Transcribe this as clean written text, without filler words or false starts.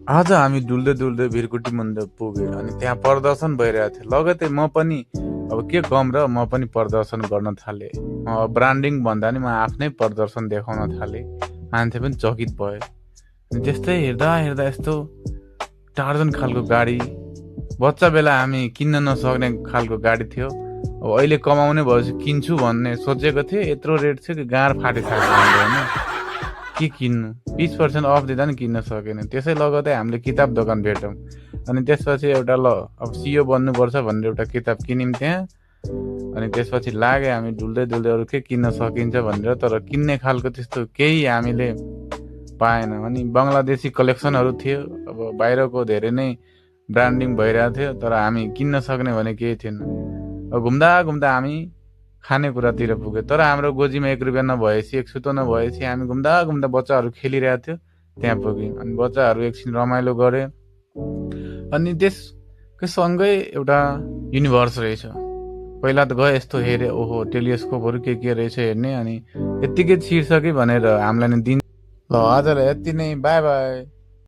आज हामी डुल्दै डुल्दै भिरकुटी मन्दिर पुग्यो अनि त्यहाँ प्रदर्शन भइरहेको थियो। लगतै म पनि अब के कम र म पनि प्रदर्शन गर्न थालेँ। ब्रान्डिङ भन्दा नि म आफ्नै प्रदर्शन देखाउन थालेँ। मान्छे पनि चकित भयो। अनि त्यस्तै हेर्दा हेर्दा यस्तो टार्जन खालको गाडी, बच्चा बेला हामी किन्न नसक्ने खालको गाडी थियो। अब अहिले कमाउने भएपछि किन्छु भन्ने सोचेको थिएँ, यत्रो रेट थियो कि गाँड फाटिसक्यो हाम्रो होइन। के किन्नु, 20% अफ दिँदा नि किन्न सकेन। त्यसै लगतै हामीले किताब दोकान भेट्यौँ। अनि त्यसपछि एउटा ल अब सिओ बन्नुपर्छ भनेर एउटा किताब किन्यौँ त्यहाँ। अनि त्यसपछि लाग्यो हामी डुल्दै डुल्दै अरू के किन्न सकिन्छ भनेर, तर किन्ने खालको त्यस्तो केही हामीले पाएन। अनि बङ्गलादेशी कलेक्सनहरू थियो, अब बाहिरको धेरै नै ब्रान्डिङ भइरहेको थियो, तर हामी किन्न सक्ने भने केही थिएन। अब घुम्दा घुम्दा हामी खानेकुरातिर पुग्यो, तर हाम्रो गोजीमा 1 रुपियाँ नभएपछि, 1 सुतो नभएपछि हामी घुम्दा घुम्दा बच्चाहरू खेलिरहेको थियो त्यहाँ पुग्यौँ। अनि बच्चाहरू एकछिन रमाइलो गरे। अनि त्यसकै सँगै एउटा युनिभर्स रहेछ। पहिला त गए यस्तो हेरेँ, ओहो टेलिस्कोपहरू के रहेछ हेर्ने। अनि यत्तिकै छिर्छ कि भनेर हामीलाई नि दिन। ल आजलाई यति नै, बाई बाई।